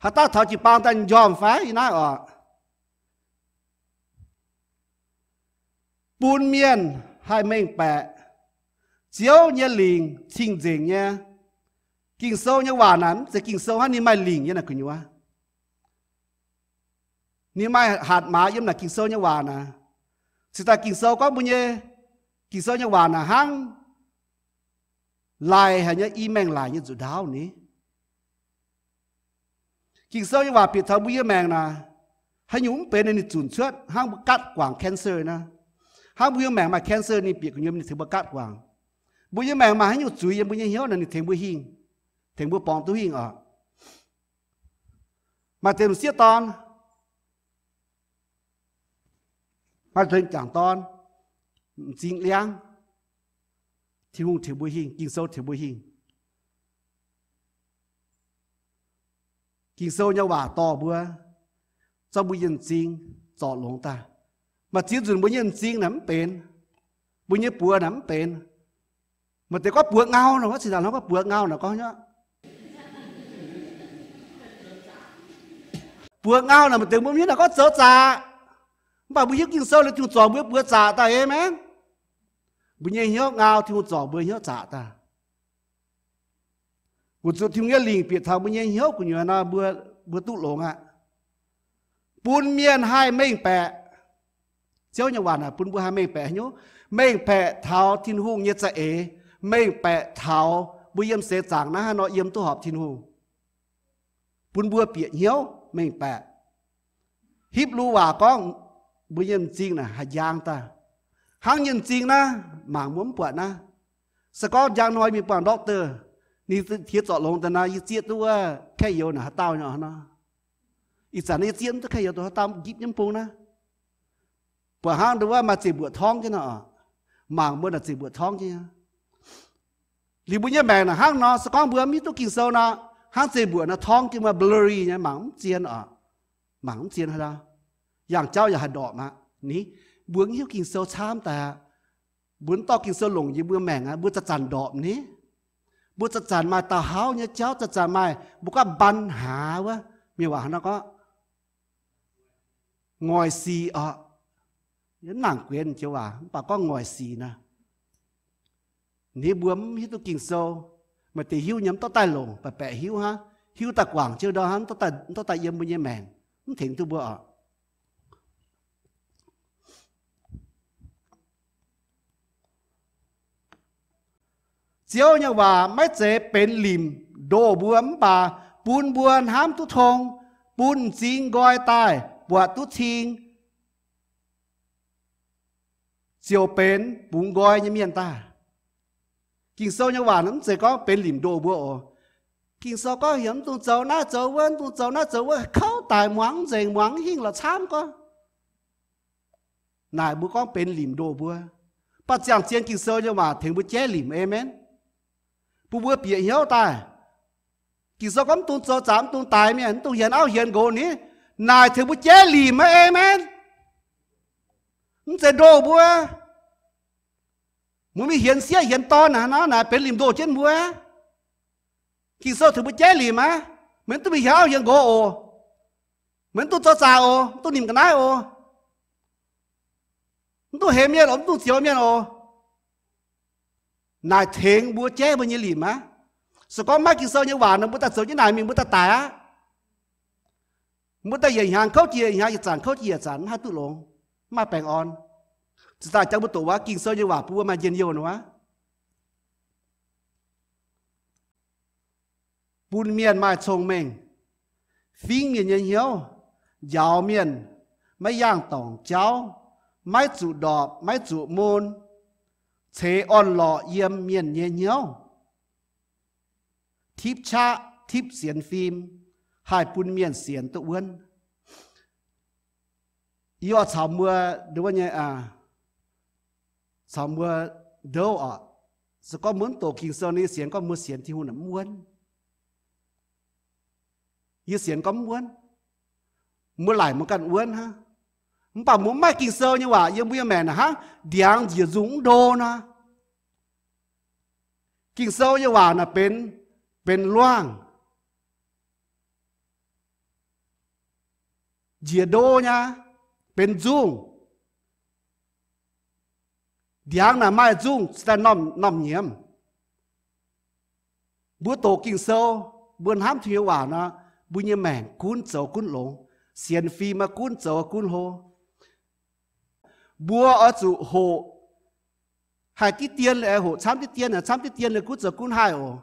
Haaix dauh taux jiu-baang daaih m'njormh fai? Yie naaiv oc, bun mienh haih mengh baeqc Ziouv nyei lingc cing-nzengc nyei. Ging-Sou nyei waac naaic mv zeiz Ging-Sou hnangv, ninh maaih lingc nyei naaic gu'nyuoz. Ninh maaih hatc maaz yiem naaic Ging-Sou nyei waac naaic. Cingx daaih Ging-Sou gorngv mbuo nyei, Ging-Sou nyei waac naaic hnangv laic haic nyei, i maengh laic nyei nzuqc ndaauv ni. Ging-Sou nyei waac bieqc taux mbuo yiem maengc naaic, haaix nyungc mv benx ninh zunc cuotv, hnangv mbuo gaatv guangc cancer naaiv. Hnangv mbuo yiem maengc maaih cancer, ninh bieqc gu'nyuoz ninh tengx mbuo gaatv guangc. Mbuo yiem maengc maaih haaix nyungc zuiz yiem mbuo nyei hnyouv naaic, ninh tengx mbuo hingh, tengx mbuo borngz duqv hingh oc. Maaih deix m'sieqv dorn, maaih deix m'jangc dorn, m'zing liangv, Tin-Hungh tengx mbuo hingh, Ging-Sou tengx mbuo hingh. Ging-Sou nyei waac dorh mbuo, zorqv mbuo nyei m'zing zorc longx daaih. Maaih ziex nzunc mbuo nyei m'zing naaic mv benx, mbuo nyei buoz naaic mv benx. Maaih deix gorngv buoz ngau nor, gorngv cingx daaih gorngv buoz ngau naaic gorngv, buoz ngau naaic maaih deix mbuo hiuv naaic gorngv zoux zaqc. Mv baac mbuo hiuv Ging-Sou liuz Tin-Hungh zorc mbuo buoz zaqc daaih, aamen. Mbuo nyei hnyouv ngau, Tin-Hungh zorc mbuo hnyouv zaqc daaih. Weic zuqc Tin-Hungh nyei lingc bieqc taux mbuo nyei hnyouv gu'nyuoz nor, mbuo, mbuo duqv longx aqv. Bun mienh haih mengh baeqc. Ziouv nyei waac naaic bun mbuo haih mengh baeqc haaix nyungc? Mengh baeqc taux Tin-Hungh nyei za'eix, mengh baeqc taux mbuo yiem seix zaangc naaiv haaix nor yiem duqv horpc Tin-Hungh. Bun mbuo bieqc hnyouv mengh baeqc. Hipv^lu waac gorngv mbuo nyei m'zing naaic haih njang daaih. Hnangv nyei m'zing naaiv mangc mbuo mv buatc naaiv. Se gorngv njang hnoi mingh buangh doctor, ninh tiex zorc longx daaih naaiv, yie zieqv duqv wuov kaeqv youz naaic haaix dauh nyei nor. Ih zanc naaiv yie zieqv mv duqv kaeqv youz dongh haaix dauh njipv nyei mv bung naaiv. Buatc hnangv nduov maaih zeiv-mbuoqc torngv jienv nor oc. Mangc mbuo naaic zeiv-mbuoqc torngv jienv. Liuz mbuo nyei maengc naaic hnangv nor, se gorngv mbuo mv hiuv duqv Ging-Sou nor, hnangv zeiv-mbuoqc nor torngv jienv, maaih blurry nyei, mangc mv zien oc. Mangc mv zien haaix dauh. Yangh jauv yaac haih ndorpc aqv. Ni, mbuo mv hiuv Ging-Sou camv daaih aqv. Mbuo mv dorh Ging-Sou longc yiem mbuo maengc aqv, mbuo zanc-zanc ndorpc ni. Mbuo zanc-zanc maaih dauh hauv nyei jauv, zanc-zanc maaih mbuo gorngv ปัญหา wuov, mienh waac hnangv nor gorngv ngoic sic oc. Mv nangc guenx joux waac, mv baac gorngv ngoic sic naaic. Ni mbuo mv hiuv duqv Ging-Sou, maaih deix hiuv nyei mv dorh daaih longc, baeqc baeqc hiuv hnangv, hiuv daaih guangc jienv ndau hnangv, mv dorh daaih yiem mbuo nyei maengc, mv tengx duqv mbuo oc. Ziouv nyei waac maiv zeiz benx limc ndoh mbuo, mv baac bun mbuo hnamv duqv tong, bun m'zing nqoi daaih buatc duqv cing, ziouc benx bungx nqoi nyei mienh daaih. Ging-Sou nyei waac mv zeiz gorngv benx limc ndoh mbuo oc. Ging-Sou gorngv heuc mv dungx zoux naaiv zoux wuov, mv dungx zoux naaiv zoux wuov, kouv daic, muangx mv nzengc, muangx mv hingh, la'camv gorngv. Naaic mbuo gorngv benx limc ndoh mbuo. Mv baac ziangh zien Ging-Sou nyei waac tengx mbuo jaiv limc, aamen. Bun mbuo bieqc hnyouv daaih. Ging-Sou gorngv mv dungx zoux zaqc, mv dungx daix mienh, mv dungx hienx auv hienx nqox ni. Naaic tengx mbuo jaiv limc, aamen. Mv zeiz ndoh mbuo. Mbuo mingh hienx sieqv hienx dorn naaic, naaic benx limc ndoh jienv mbuo. Ging-Sou tengx mbuo jaiv limc aqv. Meih mv dungx mingh hienx auv hienx nqox oc. Meih mv dungx zoux zaqc oc, mv dungx nimc ga'naaiv oc. Mv dungx hemx mienh oc, mv dungx zioux mienh oc. Naaic tengx mbuo jaiv mbuo nyei limc aqv. Se gorngv maiv Ging-Sou nyei waac nor, mbuo daaih zoux jienv naaic mingh mbuo daaih daic aqv. Mbuo daaih yietc hnyangx kouv jiex yietc hnyangx, yietc zanc kouv jiex yietc zanc, mv haih duqv longx, mv maaih baengh orn. Cingx daaih jangx mbuo doqc waac, Ging-Sou nyei waac bun mbuo maaih njien-youh nor aqv. Bun mienh maaih cong-mengh, fingv mienh nyei hnyouv, njaaux mienh, maiv yangh dorngc jauv, maiv zuqc ndorpc, maiv zuqc mun, ceix orn-lorqc yiem mienh nyei hnyouv, tipv qaqv tipv sienx fim, haih bun mienh sienx duqv wuonv. Yie oix caux mbuo, nyei, caux mbuo ndouv oc. Se gorngv mbuo mv doqc Ging-Sou nor, yie sienx gorngv mbuo sienx Tin-Hungh naaic mv wuonv. Yie sienx gorngv mv wuonv. Mbuo laaic mbuo ganh wuonv hnangv. Mv baac mbuo maiv Ging-Sou nyei waac yiem mbuo nyei maengc naaic hnangv ndiangx njiec nzungh mv ndo nor. Ging-Sou nyei waac naaic benx, benx luangh. njiec ndo nyei, benx nzungh. Ndiangx naaic maaih nzungh, se daaih norm-norm nyiemz. Mbuo doqc Ging-Sou, mbuo hnamv Tin-Hungh nyei waac nor, mbuo nyei maengc gunv zoux gunv longx, sienx fim gunv zoux gunv hlo. Mbuo oix zuqc hoqc haih diqv dien, hoqc camv diqv dien, camv diqv dien liuz gunv zoux gunv haih oc.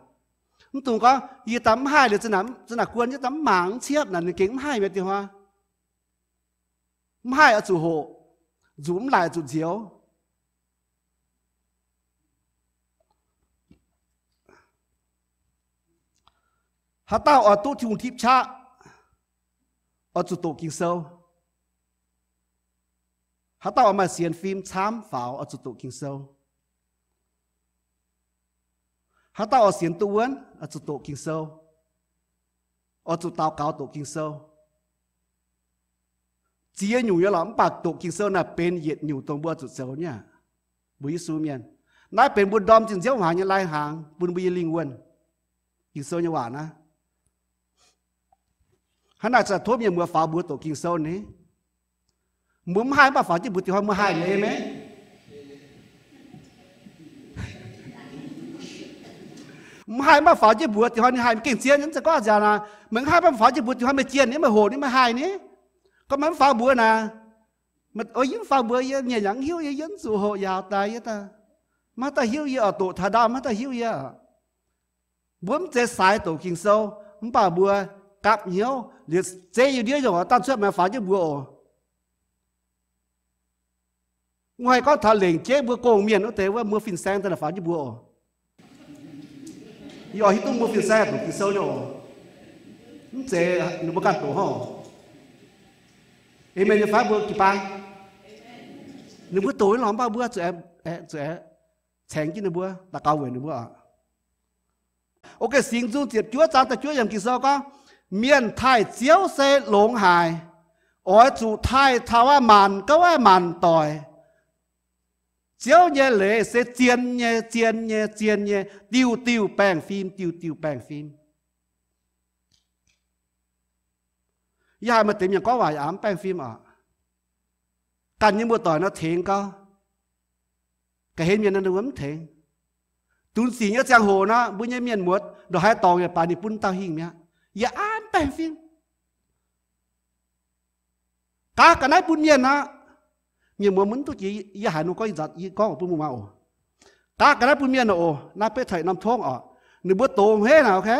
Mv dungx gorngv, yie daaih mv haih liuz, za'naaic guon yie daaih mv mangc mv ciepv naaic, ninh gengh mv haih mi'aqv, dieh hnoi. Mv haih oix zuqc hoqc, nzuqc mv laic zuqc nzioux. Haaix dauh oix duqv Tin-Hungh tipv qaqv, oix zuqc doqc Ging-Sou. Haaix dauh oix maaih sienx fim camv faaux, oix zuqc doqc Ging-Sou. Haaix dauh oix sienx duqv wuonv, oix zuqc doqc Ging-Sou, oix zuqc daux gaux doqc Ging-Sou. Ziex nyungc nyei lorqc, mv baac doqc Ging-Sou naaic benx yietc nyungc dongh mbuo zuqc zoux nyei aqv. Mbuo Yesu mienh, naaiv benx mbuo ndorm zinh nziouv hmuangx nyei lai-hnaangx bun mbuo nyei lingh wuonh. Ging-Sou nyei waac naaiv. Hnangv naaic zanc tov mienh muoz faaux mbuox doqc Ging-Sou ni. Mbuo mv haih mv baac faaux jienv mbuox dieh hnoi mbuo haih nyei, aamen. Mv haih mv baac faaux jienv mbuox dieh hnoi ninh haih, gengh zien nyei, mv zeiz gorngv nziaauc naaic, meih mv haih mv baac faaux jienv mbuox dieh hnoi meih jienh ni, meih hoqc ni, meih haih ni. Gorngv meih mv faaux mbuox naaic, yie mv faaux mbuox, yie mienh yaac mv hiuv, yie mv zuqc hoqc, yaauc daaih yie daaih, maiv daaih hiuv yie oc, doqc taux ndau maiv daaih hiuv yie. Mbuo mv zeiz saaix doqc Ging-Sou, mv baac mbuo gapv hnyouv liuz zeiv yie ndiev nyungc oix dangh cuotv maengx faaux jienv mbuox oc. Mv haih gorngv taux lengc jeiv mbuo gong-mienh wuov deix wuov, mbuo fin-saeng daaih faaux jienv mbuox oc. Yie oix hiuv duqv mbuo fin-saeng doqc Ging-Sou nyei oc. Mv zeiz ninh mbuo ganh doqc hnangv oc. Aamen nyei fai mbuo jiu-baang? Ninh mbuo doqc nyei lorqc, mv baac mbuo zuqc aengx caengx jienv ninh mbuo, daux gaux weic ninh mbuo oc. Ok, Singx Nzung ziepc juov zaang da'juov yiemc Ging-Sou gorngv, mienh taaih Ziouv se longx haic, oix zuqc taaih taux aqv maanc gouv aqv maanc doic. Ziouv nyei leiz se zien nyei, zien nyei, zien nyei, diuh diuh baengh fim, diuh diuh baengh fim. Yie haiz maaih deix mienh gorngv waac yaac mv baengh fim oc. Ganh nyei muoz-doic nor tengx gau. Ga'hlen mienh nor ninh mbuo mv tengx. Dunx sic nyei ziangh hoc nor, mbuo nyei mienh muoz ndongc haaix dorngc yaac baac ninh bun dauh hingh mi'aqv. Yie aav mv baengh fim. Gaav ga'naaiv bun mienh aqv. Mienh muoz mv duqv jiex, yie haiz ninh gorngv, yie gorngv bun mbuo muangx oc. Gaav ga'naaiv bun mienh oc. Naaiv beiv taux norm tongv oc. Ninh mbuo dox hmeiv naaic, ok,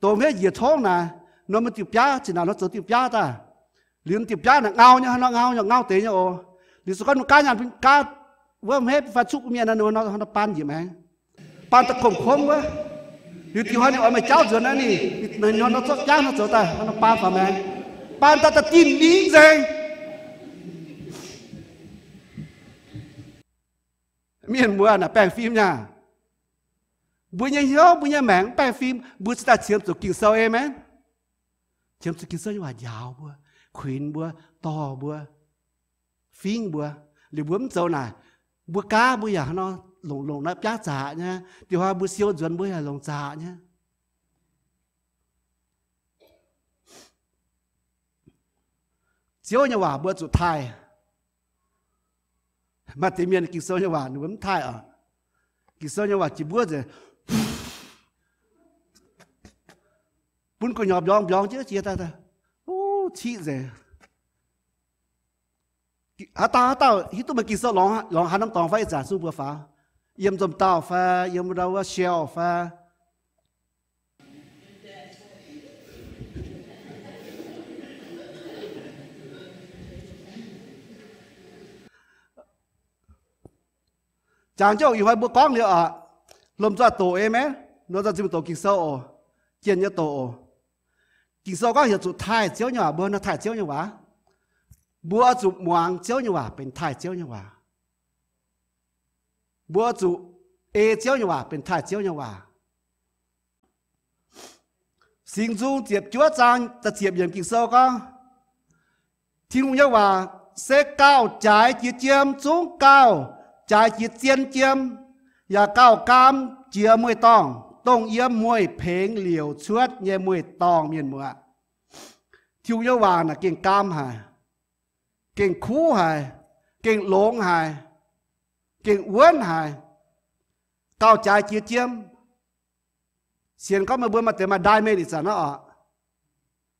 dox hmeiv njiec tongv naaic, nor maiv diuh biaav, zinh naaic nor zoux diuh biaav daaih. Liuz diuh biaav naaic ngau nyei, hnangv nor ngau nyei, ngau deix nyei oc. Liuz se gorngv ninh gaav nyaanh, gaav wuov hmeiv fai cuqv bun mienh nor, ninh nor baan njiec maengx, baan daaih gomh kouv wuov. Liuz diuh hnoi ninh oix meih jauv nzuonx naaiv, ninh nor zorqv biaav nor zoux daaih, nor baan faaux maengx, baan daaih da'dinh ningv nzengc. Mienh muoz naaic baengh fim nyei. Mbuo nyei hnyouv, mbuo nyei maengc mv baengh fim, mbuo cingx daaih qiemx zuqc Ging-Sou, aamen. Qiemx zuqc Ging-Sou nyei waac njaaux mbuo, kuinx mbuo, dorh mbuo, fingv mbuo. Liuz mbuo mv zoux naaic, mbuo gaav mbuo yaac hnangv nor longc, longc naaiv biaav zaqc nyei. Diuh hnoi mbuo siou nzuonx mbuo yaac longc zaqc nyei. Ziouv nyei waac mbuo zuqc taaih. Maaih deix mienh Ging-Sou nyei waac ninh mbuo mv taaih oc. Ging-Sou nyei waac jiex mbuov nzengc, bun gu'nyuoz mbiorngz mbiorngz jienv jiex daaih, ciqv nzengc. Haaix dauh, haaix dauh hiuv duqv meih Ging-Sou lorngx haaix norm dorngx fai? Ih zanc sung mbuo faaux, yiem nzomc dauh fai yiem ndau wuov shelf fai? Jangx jienv ih hnoi mbuo gorngv liuz oc, lomh nzoih doqc, aamen. Lomh nzoih zinh mingh doqc Ging-Sou oc. Jienh nyei doqc oc. Ging-Sou gorngv yaac zuqc taaih Ziouv nyei waac. Mbuo nor taaih Ziouv nyei waac, mbuo zuqc muangx Ziouv nyei waac benx taaih Ziouv nyei waac. Mbuo zuqc ei Ziouv nyei waac benx taaih Ziouv nyei waac. Singx Nzung ziepc juov zaang da'ziepc yiemc Ging-Sou gorngv, Tin-Hungh nyei waac se gauh jaaix jiex jiem, zungv gauh jaaix jiex zien jiem, yaac gauh gaam jiex mueiz-dorngh, dongh yiem mueiz-pengx liouc cuotv nyei mueiz-dorngh. Mienh muoz, Ziouv nyei waac naaic gengh gaam haic, gengh kuv haic, gengh longx haic, gengh wuonv haic, gauh jaaix jiex jiem. Sienx gorngv meih mbuo maaih deix maaih ndaai meih ih zanc naaiv oc.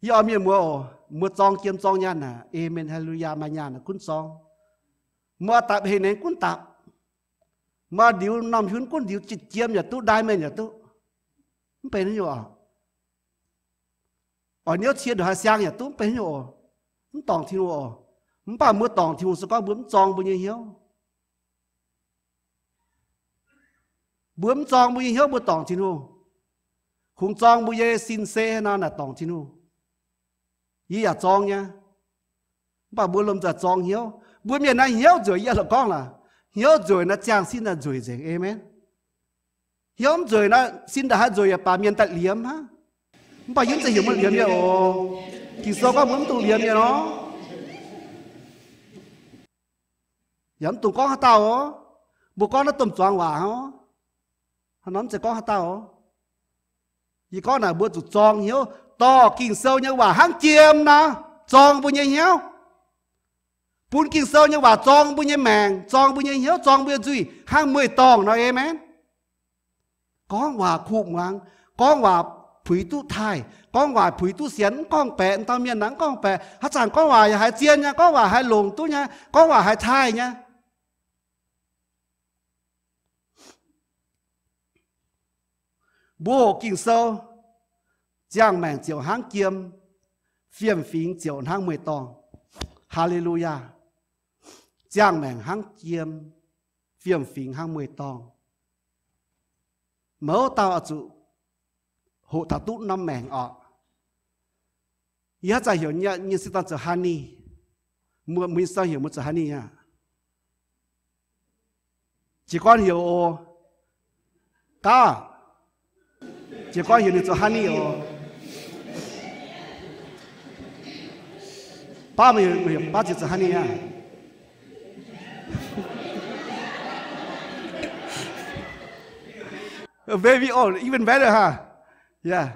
Yie oix mienh muoz oc, mbuo zorng jiem zorng nyaanh aac, aamen, haa^lu^yaa, maaih nyaanh aac gunv zorng. Mbuo dapc heh nengx gunv dapc. Mbuo ndiux normh hiunv gunv ndiux, jiem yaac duqv, ndaai meih yaac duqv. Mv benx haaix nyungc oc. Oix niouv cie ndongc haaix siang yaac duqv, mv benx haaix nyungc oc. Mv dorngc Tin-Hungh oc. Mv baac mbuo dorngc Tin-Hungh se gorngv mbuo mv zorng mbuo nyei hnyouv. Mbuo mv zorng mbuo nyei hnyouv, mbuo dorngc Tin-Hungh. Kungx zorng mbuo nyei sin se nor naaic dorngc Tin-Hungh. Yie yaac zorng nyei. Mv baac mbuo lomh nzoih zorng hnyouv. Mbuo mienh naaiv hnyouv nzueic, yie la'gorngv laaix, hnyouv nzueic naaiv ziangh sin naaiv nzueic nzengc. Aamen. Hnyouv mv nzueic naaiv, sin ndongc haaix nzueic yaac baac mienh daaih liemh hnangv. Mv baac yie mv zeiz heuc mbuo liemh nyei oc. Ging-Sou gorngv mbuo mv dungx liemh nyei nor. Yaac mv dungx gorngv haaix dauh oc. Mbuo gorngv naaiv domh zuangx waac hnangv. Hnangv nor mv zeiz gorngv haaix dauh oc. Yie gorngv naaic mbuo zuqc zorng hnyouv, dorh Ging-Sou nyei waac hnangv jiem nor, zorng mbuo nyei hnyouv. Bun Ging-Sou nyei waac zorng mbuo nyei maengc, zorng mbuo nyei hnyouv, zorng mbuo nyei nzuih hnangv mueiz-dorngh nor, aamen. Gorngv waac kuh muangx, gorngv waac puix duqv taaih, gorngv waac puix duqv sienx, mv gorngv-baeqc, dauh mienh naaic mv gorngv-baeqc, haaix zanc gorngv waac yaac haiz zien nyei, gorngv waac haiz longc duqv nyei, gorngv waac haiz taaih nyei. Mbuo hoqc Ging-Sou, ziangh maengc ziouc hnangv jiem, fiem-fingx ziouc hnangv mueiz-dorngh. Haa^le^lu^yaa. Ziangh maengc hnangv jiem, fiem-fingx hnangv mueiz-dorngh. Mouz dauh oix zuqc hoqc taux duqv norm maengc oc. Yie haaix zanc heuc nyei sin dangh zoux Honey? Mueiz sin dangh heuc mbuo zoux Honey aqv? Jiez gorn heuc oc. Gauv, jiez gorn heuc ninh zoux Honey oc. Baav, meih heuc baav ziouc zoux Honey aqv? Baby, oh, even better, huh? Yeah.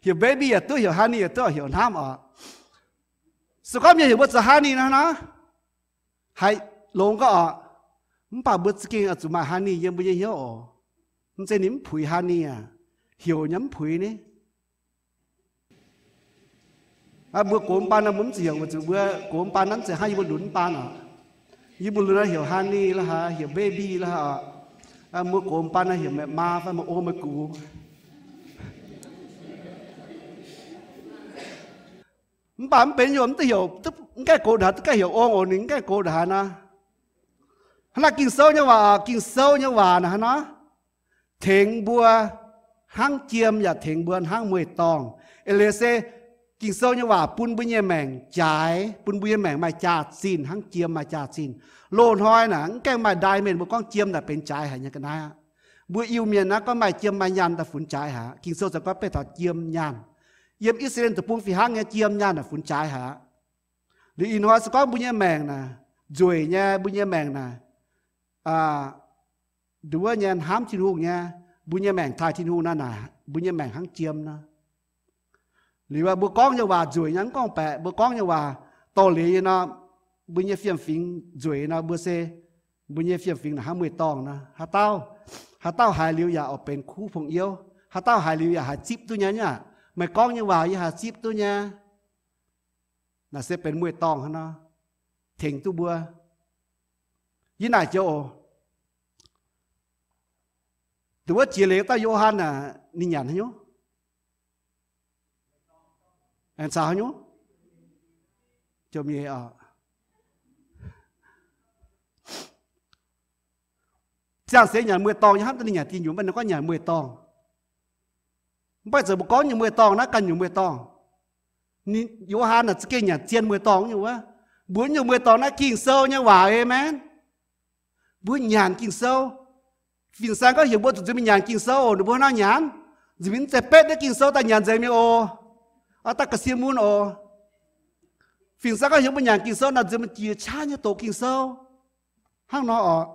Heuc baby yaac duqv, heuc Honey yaac duqv, heuc hnamv oc. Se gorngv mienh heuc mbuo zoux Honey nor, haiz longx gorngv oc. Mv baac mbuo za'gengh oix zuqc maaih Honey yiem mbuo nyei hnyouv oc. Mv zeiz ninh mv puix Honey aac, heuc nyei mv puix ni. Mbuo gox mv baan nor, mbuo mv zuqc heuc, weic zuqc mbuo gox mv baan nor mv zeiz hnangv yie mbuo lunx mv baan oc. Yie mbuo lunx nor heuc Honey la'haaix, heuc baby la'haaix oc. Mbuo gox mv baan nor heuc meih maa fai meih ong meih gux. Mv baac mv benx heuc, mv duqv heuc, mv gaengh gox ndongc haaix duqv gaengh heuc ong oc, ninh mv gaengh gox ndongc haaix nor. Hnangv naaiv Ging-Sou nyei waac oc, Ging-Sou nyei waac naaic hnangv nor, tengx mbuo hnangv jiem yaac tengx mbuo hnangv mueiz-dorngh. Eix leiz se Ging-Sou nyei waac bun mbuo nyei maengc jaaix, bun mbuo nyei maengc maaih jaax-zinh hnangv jiem maaih jaax-zinh. Loz-hnoi naaic mv gaengh maaih ndaai mienh mbuo gorngv jiem naaic benx jaaix haic nyei ga'naaiv aqv. Mbuo Iu-Mienh naaiv gorngv maaih jiem maaih nyaanh daaih funx jaaix haic. Ging-Sou ziouc gorngv beiv taux jiem nyaanh. Yiem I^saa^laa^en Deic-Bung fih hnangv nyei, jiem nyaanh naaic funx jaaix haic aqv. Liuz ih hnoi se gorngv mbuo nyei maengc naaic nzueic nyei, mbuo nyei maengc naaic nduov nyei, hnamv Tin-Hungh nyei, mbuo nyei maengc taaih Tin-Hungh nor naaic, mbuo nyei maengc hnangv jiem nor. Liuz mbuo gorngv nyei waac nzueic nyei, mv gorngv-baeqc, mbuo gorngv nyei waac dorh leiz nyei nor, mbuo nyei fiem-fingx nzueic nor, mbuo se, mbuo nyei fiem-fingx naaic hnangv mueiz-dorngh nor. Haaix dauh, haaix dauh haiz liuz yaac oix benx kuv pong youv. Haaix dauh haiz liuz yaac haiz zipv duqv nyei aqv. Meih gorngv nyei waac yie haiz zipv duqv nyei. Naaic se benx mueiz-dorngh hnangv nor, tengx duqv mbuo. Yie naaic joux oc. Dongh wuov jiex leiz dauh Yo^han aah, ninh nyanc haaix nyungc? Aengx caux haaix nyungc? Jomc nyei oc. Ziangh seix nyanc mueiz-dorngh nyei hnangv, dongh ninh nyanc diuh nyuoqc mv baac ninh gorngv nyanc mueiz-dorngh. Mv baac zeiz mbuo gorngv nyungc mueiz-dorngh naaiv ganh nyungc mueiz-dorngh. Yo^han aah, za'gengh nyanc zien mueiz-dorngh nyungc wuov. Mbuo nyungc mueiz-dorngh naaiv Ging-Sou nyei waac, aamen. Mbuo nyanc Ging-Sou. Fin-saeng gorngv heuc mbuo zuqc nzuonx mingh nyanc Ging-Sou oc, ninh mbuo hnangv nyanc. Nzuonx mingh mv zeiz betv naaiv Ging-Sou daaih nyanc nzengc mingh oc. Daaih ga'sie mun oc. Fin-saeng gorngv heuc mbuo nyanc Ging-Sou naaic, nzuonx mingh jiex qaqv nyei doqc Ging-Sou. Hnangv nor oc.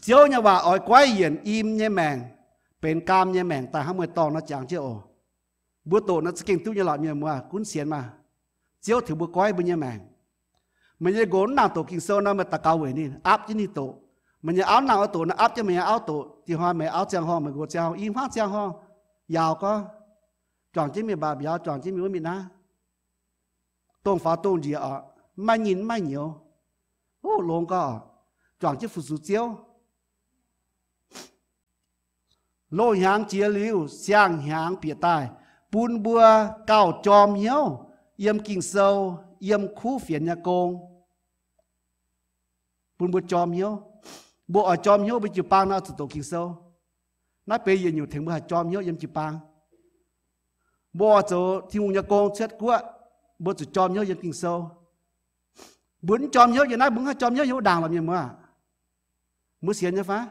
Ziouv nyei waac oix goiv yienc im nyei maengc, benx gaam nyei maengc daaih hnangv mueiz-dorngh nor jangx jienv oc. Mbuo doqc nor za'gengh duqv nyei lorqc, mienh muoz, gunv sienx maah! Ziouv tengx mbuo goiv mbuo nyei maengc. Meih nyei nqox mv nangc doqc Ging-Sou nor, meih daux gaux weic ninh, aapv jienv ninh doqc. Meih nyei auv nangc oix doqc nor, aapv jienv meih nyei auv doqc. Dinh hnoi meih auv ziangh horngh, meih nqox ziangh horngh, i hmuangv ziangh horngh, yaauc gorngv, juangc jienv mienh mbaaux mbiauz, juangc jienv mienh wuov mienh naaiv, dongh faaux dongh njiec oc, maiv maaih nyinh maiv maaih nyouz. Ov, longx gorngv, juangc jienv fu-sux Ziouv. Loz-hnyangx jiex liuz, siang-hnyangx bieqc daaih, bun mbuo gauh jorm hnyouv yiem Ging-Sou, yiem kuv fienx nyei gong. Bun mbuo jorm hnyouv. Mbuo oix jorm hnyouv mbuo jiu-baang nor, oix zuqc doqc Ging-Sou. Naaiv benx yietc nyungc tengx mbuo haih jorm hnyouv yiem jiu-baang. Mbuo oix zoux Tin-Hungh nyei gong cuotv guoqv, mbuo zuqc jorm hnyouv yiem Ging-Sou. Mbuo mv jorm hnyouv yiem naaiv, mbuo mv haih jorm hnyouv yiem wuov ndaangc lorqc, mienh muoz. Mbuo sienx nyei fai?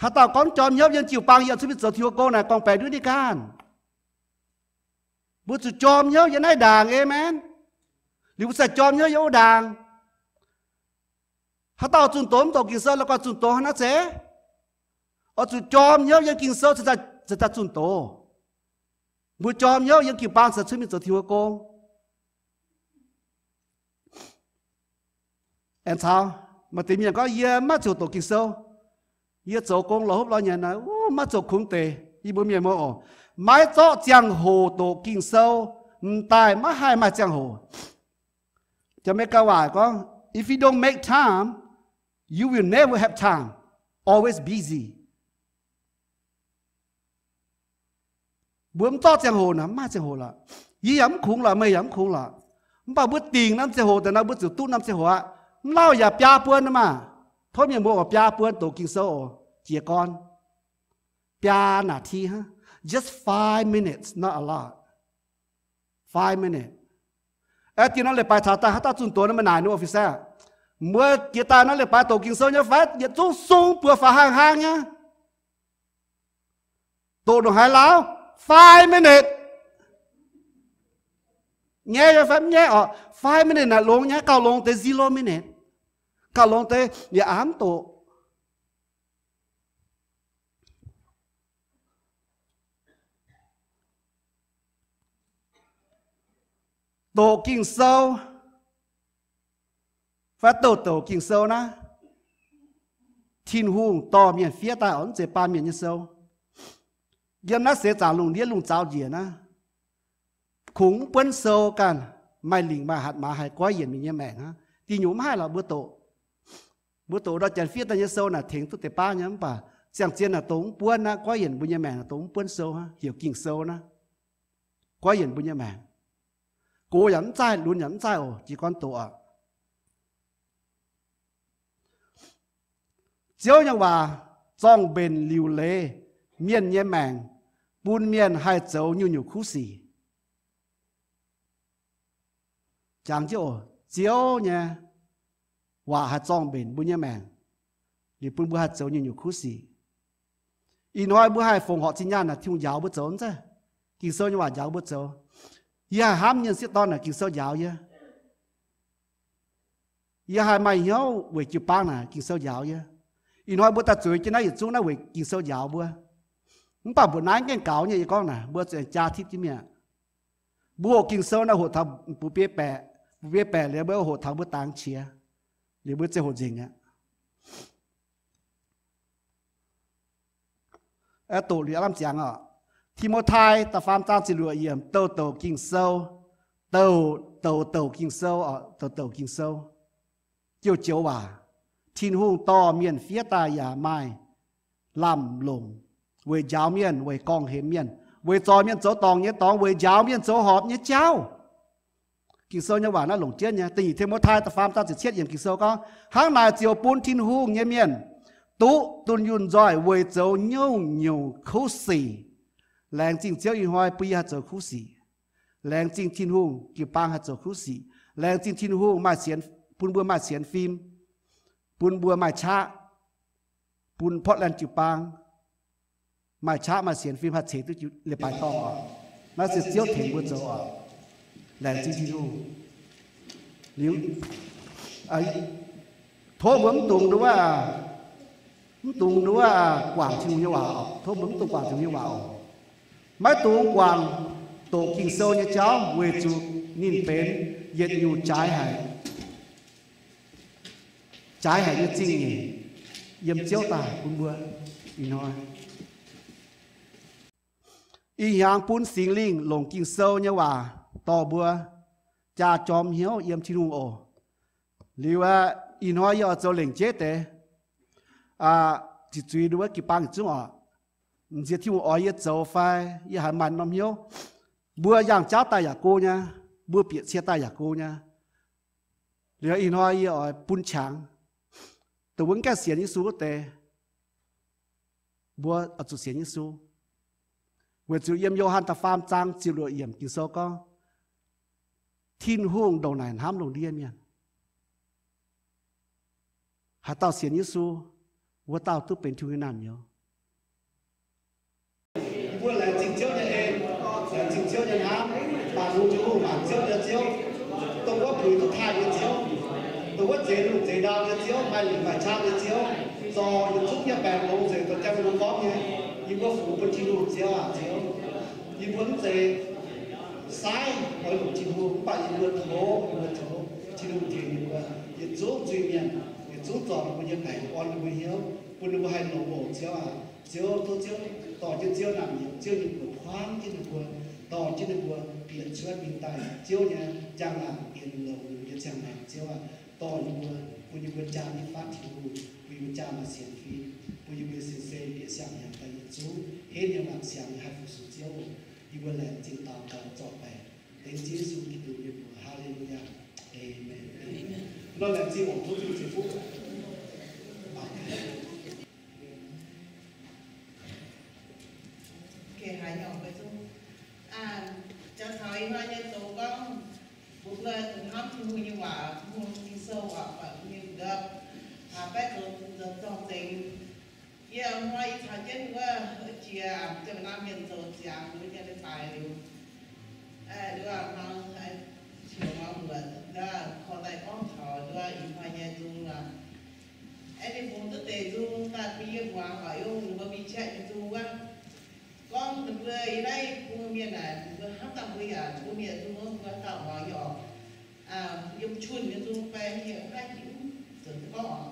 Haaix dauh gorngv jorm hnyouv yiem jiu-baang, yaac cuotv mingh zoux Tin-Hungh gong naaic, gorngv-baeqc ndutv ninh ganh. Mbuo zuqc jorm hnyouv yiem naaiv ndaangc, aamen. Liuz mbuo cingx jorm hnyouv yiem wuov ndaangc. Haaix dauh zunh doz mv doqc Ging-Sou, la'guaih zunh doz hnangv naaiv zeiz. Oix zuqc jorm hnyouv yiem Ging-Sou cingx daaih zunh doz. Mbuo jorm hnyouv yiem jiu-baang cingx cuotv mingh zoux Tin-Hungh gong. Aengx caux maaih deix mienh gorngv, yie maiv ziouc doqc Ging-Sou. Yie zoux gong lorz hopv lorz nyanc naaic, maiv zoux kungx deix. Yie mbuo mienh muoz oc, maiv zorqv ziangh hoc doqc Ging-Sou, m'daaih maiv haih maaih ziangh hoc. Janx-Meigaa waac gorngv, if you don't make time, you will never have time. Always busy. Mbuo mv zorqv ziangh hoc naaic, mv maaih ziangh hoc lorqc. Yie yaac mv kungx lorqc, meih yaac mv kungx lorqc. Mv baac mbuo dingc norm ziangh hoc daaih nor, mbuo ziouc duqv norm ziangh hoc aqv. Mv lauh yaac biaa buon nor maah. Tov mienh mbuo oix biaa buon doqc Ging-Sou oc, jiez gorn. Biaa นาที hnangv. Just five minutes, not a lot. Five minutes. Aeqv, diex norm leiz-baaix taux daaih haaix dauh zunh doz nor, meih naaic ninh officer, mbuo jiex daaih norm leiz-baaix doqc Ging-Sou nyei fai? Yietc zungv sung buoz faaux hlang hlang nyei. Doqc ndongc haaix lauh? Five minutes. Nyaiv nyei fai mv nyaiv oc? Five minutes naaic longx nyei, gauh longx deix zero minute. Gauh longx deix yaac aav mv doqc. Doqc Ging-Sou fai douh douc Ging-Sou naaiv, Tin-Hungh dorh mienh fiev daaih oc, mv zeiz baamh mienh nyei sou. Yiem naaiv seix zaangc lungh ndiev lungh zaux njiec naaiv, kungx mv buonv sou ganh, maaih lingc maaih hatc maaz haih goiv yienc mienh nyei maengc aqv. Diuh nyungc mv haih lorqc, mbuo doqc. Mbuo doqc ndau janx fiev daaih nyei sou naaic tengx duqv deix baav nyei, mv baac ziangh zien naaic dongh mv buonv aqv, goiv yienc mbuo nyei maengc naaic dongh mv buonv sou aqv, heuc Ging-Sou naaiv, goiv yienc mbuo nyei maengc. Gox yaac mv zaih, lunx yaac mv zaih oc, jiez gorn doqc aqv. Ziouv nyei waac zorng-mbenc liuc leiz mienh nyei maengc, bun mienh haih zoux nyungc-nyungc kuv sic. Jangx jienv oc, Ziouv nyei waac haih zorng-mbenc mbuo nyei maengc, liuz bun mbuo haih zoux nyungc-nyungc kuv sic. Ih hnoi mbuo haih fongc horc zinh nyaanh naaic, Tin-Hungh njaaux mbuo zoux mv zeiz? Ging-Sou nyei waac njaaux mbuo zoux. Yie haih hnamv mienh sieqv dorn naaic, Ging-Sou njaaux yie. Yie haih maaih hnyouv weic jiu-baang naaic, Ging-Sou njaaux yie. Ih hnoi mbuo daaih zueiz jienv naaiv yietc zungv naaiv weic Ging-Sou njaaux mbuo. Mv baac mbuoqc naaiv gaengh gaux nyei, yie gorngv naaic, mbuo zuqc jaa tipv jienv mingh aqv. Mbuo hoqc Ging-Sou naaiv hoqc taux bun biei baeqc, bun biei baeqc liuz mbuo hoqc taux mbuo dangx qiex, liuz mbuo ziouc hoqc nzengc aqv. Doqc liuz aav lamh ziangx oc. Ti^mo^tai da'faam zaang ziepc luoqc yiemc, douc douc Ging-Sou, douc douc Ging-Sou oc, douc douc Ging-Sou. Joux joux waac, Tin-Hungh dorh mienh fiev daaih yaac maaih lamh longc, weic njaaux mienh, weic gorngv-hemx mienh, weic zorc mienh zoux dorngc nyei dorngx, weic njaaux mienh zoux horpc nyei jauv. Ging-Sou nyei waac naaiv longc jienv nyei. Da'nyeic Ti^mo^tai da'faam zaang ziepc cietv yiemc Ging-Sou gorngv, hnangv naaic ziouc bun Tin-Hungh nyei mienh duqv dunh yunh nzoih weic zoux nyungc-nyungc kuv sic. Laengz zingh Ziouv ih hnoi bun yie haih zoux kuv sic. Laengz zingh Tin-Hungh jiu-baang haih zoux kuv sic. Laengz zingh Tin-Hungh maaih sienx, bun mbuo maaih sienx fim, bun mbuo maaih qaqv, bun Portland jiu-baang maaih qaqv maaih sienx fim haih ceix duqv leiz-baaix dorngh oc. Naaiv se Ziouv tengx mbuo zoux oc. Laengz zingh Tin-Hungh. Liuz, tov mbuo mv dungx nduov, Mv dungx nduov guangc Tin-Hungh nyei waac oc. Tov mbuo mv dungx guangc Tin-Hungh nyei waac oc. Maiv dungx guangc doqc Ging-Sou nyei jauv weic zuqc ninh benx yietc nyungc jaaix haic, jaaix haic nyei zingh nyeic yiem Ziouv daaih bun mbuo ih hnoi. Ih hnyangx bun Singx Lingh longc Ging-Sou nyei waac dorh mbuo jaa jorm hnyouv yiem Tin-Hungh oc. Liuz aeqv, ih hnoi yie oix zoux lengc jeiv deix ziqc zuiz nduov jiu-baang yietc zungv oc. M'nziex Tin-Hungh oix yie zoux fai yie haiz maaih norm hnyouv, mbuo yangh jauv daaih yaac go nyei, mbuo bieqc cie daaih yaac go nyei. Liuz ih hnoi yie oix bun qangx dongh wuov gaengh sienx Yesu wuov deix, mbuo oix zuqc sienx Yesu. Weic zuqc yiem Yo^han da'faam zaang ziepc luoqc yiemc Ging-Sou gorngv, Tin-Hungh ndongc naaic hnamv lungh ndiev mienh, haaix dauh sienx Yesu, wuov dauh duqv benx Tin-Hungh nyei naamh nyouz. Yie mbuo laengz zingh Ziouv nyei en, laengz zingh Ziouv nyei hnamv, mangc lungh Tin-Hungh, mangc Ziouv nyei Ziouv, dongh wuov puix duqv taaih nyei Ziouv, dongh wuov zeix lungh zeix ndau nyei Ziouv, maaih lingc maaih qaqv nyei Ziouv, zorc yietc zungv nyei baengc longx nzengc, dongh jang mbuo gorngv nyei, yie mbuo fungx bun Tin-Hungh Ziouv aac Ziouv. Yie mbuo mv zeiz saaiv oix longc Tin-Hungh, mv baac yie mbuo tov, yie mbuo tov Tin-Hungh tengx yie mbuo yietc zungv zuiz-mienh, yietc zungv zorc ninh mbuo nyei baengc, orn ninh mbuo hnyouv, bun ninh mbuo haih longx oc Ziouv aac. Ziouv, tov Ziouv dorh jienv Ziouv naamh nyouz, Ziouv nyei buoz kuaangv jienv ninh mbuo, dorh jienv ninh mbuo bieqc cuotv mingh daaih Ziouv nyei njang-laangc, bieqc longx ninh mbuo nyei ziangh maengc Ziouv aac. Dorh yie mbuo, bun yie mbuo jaa nyei fatv Tin-Hungh, bun yie mbuo jaa maaih sienx fim, bun yie mbuo sin se bieqc siang-hnyangx daaih yietc zungv henv nyei mangc siangx nyei haih fu-sux Ziouv oc. Yie mbuo laengz zingh daux gaux zorc baengc, dengv Ziouv Yesu Giduc nyei mbuox. Haa^le^lu^yaa. Aamen. Nor laengz zingh oc, tov Ziouv ceix fuqv. Jangx taux ih hnoi nyei zoux gorngv, mbuo mbuo zuqc hnamv Tin-Hungh nyei waac, Tin-Hungh Ging-Sou waac, buatc mbuo nyei wuov, baeqv zoux zorng-zengx. Yie hnoi yie caux jienv wuov jiex ziepc naamh mienh zoux ziangx wuov nyei leiz-baaix liuz, wuov hnoi qiex muangx mbuoqc wuov korv daaih gorngv taux wuov ih hnoi nyei nzung aac. Aeqv, ninh fungx duqv deix nzung daaih bun yie muangx oc. Yie mbuo mingh qaqv nyei nzung wuov, gorngv ninh mbuo yie naaiv bun mienh naaic, ninh mbuo hnamv daaih mbuo yaac bun mienh nzung wuov, mbuo dauh muangx yaac yiem jun nyei nzung fai yiem haaix hingv zuqc gorngv oc.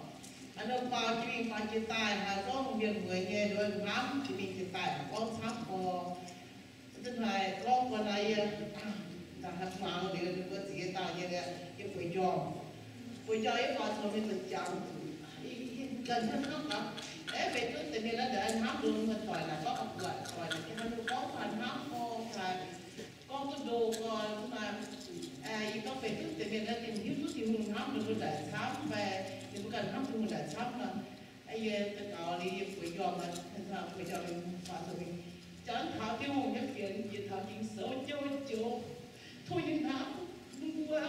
Aa, ninh faaux jiex mingh faaux jiex daaih haiz gorngv mienh mueiz nyei nduov hnamv jiex mingh jiex daaih gorngv camv gorx. Zinh haic gorngv gorx naaiv yie, daaih muangx liuz ninh mbuo ziex dauh nyei, yie bueix njormh. Bueix njormh yie faaux coux mingh zuqc jangx zuqc, ganh hnamv gaax, aeqv, benx duqv deix mienh naaiv nzengc hnamv nduov muoz-doic naaic gorngv buatc doic naaic, yie hnamv nduov gorngv haaix hnamv gorx, gorngv duqv ndo gorx, zinh haic, yie gorngv benx duqv deix mienh naaiv ninh hiuv duqv Tin-Hungh hnamv ninh mbuo naaic camv fai, ninh mbuo ganh hnamv Tin-Hungh naaic camv nor. Yie daux gaux liuz yie bueix njormh, bueix njormh faaux coux mingh, jangx taux Tin-Hungh nyei fienx, njiec taux Ging-Sou jouv joux, tov yie hnamv mbuo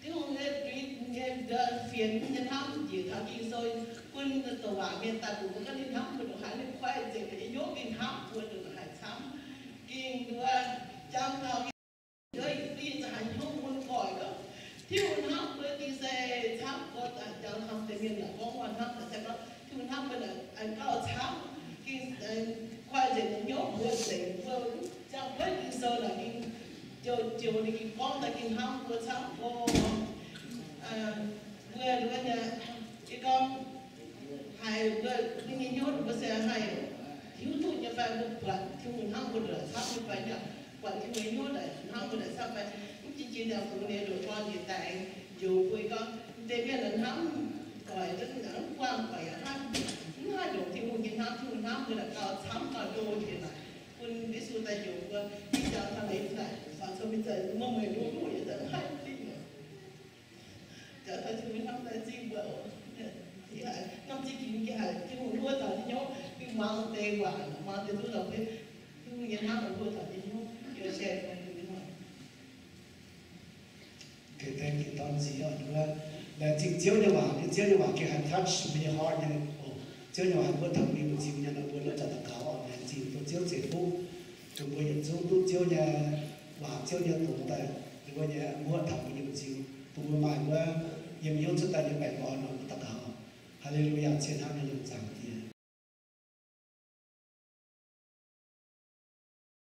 Tin-Hungh nyei fienx nyei hnamv njiec taux Ging-Sou, bun douc waac mienh daaih bun mbuo ganh ninh hnamv mbuo ndongc haaix, ninh koi nzengc ninh nyei hnyouv, ninh hnamv mbuo ndongc haaix camv. Ging nduov jangx taux Ging-Sou, yie za'gengh haaix hnyouv mun goic gorngv Tin-Hungh hnamv mbuo, Ging-Sou camv gorx, jangx taux deix mienh yaac gorngv hnamv, se gorngv Tin-Hungh hnamv mbuo gauh camv. Ging koi nzengc ninh nyei hnyouv mbuo nzengc, mbuo ziangh kuotv Ging-Sou naaic ging joux joux ninh ging gorngv daaih ging hnamv mbuo camv gorx. Mbuo nduov nyei, yie gorngv haiz mbuo nyei hnyouv mbuo se haih hiuv duqv nyei fai, mbuo buatc Tin-Hungh hnamv mbuo ndongc haaix camv nyei fai, buatc Tin-Hungh nyei hnyouv naaic hnamv mbuo ndongc haaix camv fai, mv jiex jiex daaih fungx ninh ndoqc gorn njiec daaih njoux mbuo, yie gorngv deix mienh hnamv doic, mv buangh doic yaac hnamv, mv haih ndongc Tin-Hungh nyei hnamv. Tin-Hungh hnamv mbuo naaic gauh camv gauh ndo njiec naaic, bun Yesu daaih njoux mbuo. Ih jangx taux leiz naaic, faaux coux mingh zanc, muoz-mueic nduov mbuo yaac zanc haih zingh. Jangx taux Tin-Hungh hnamv daaih zingh mbuo oc. Norm zingh jiex mingh jiex haic, Tin-Hungh huov taux nyei hnyouv, mingh muangx deix waac, muangx deix nduov lorz mbuo, Tin-Hungh nyei hnamv oix huov taux nyei hnyouv, yie share bun mbuo nyei hnoi. Okay, thank you, Dorn Ziex. Laengz zingh Ziouv nyei waac, Ziouv nyei waac gengh haih touch mbuo nyei heart nyei oc. Ziouv nyei waac huov taux mbuo nyei mba'ziex nyei nor, mbuo lomh nzoih daux gaux oc. Laengz zingh bun Ziouv ceix fuqv, bun mbuo yietc zungv duqv Ziouv nyei waac, Ziouv nyei doz daaih, mbuo nyei huov taux mbuo nyei mba'ziex, bun mbuo maaih wuov yiem hnyouv cuotv daaih nyei baengh orn nor, mbuo daux gaux oc. Haa^le^lu^yaa, cien hnamv nyei Zaangc Diex.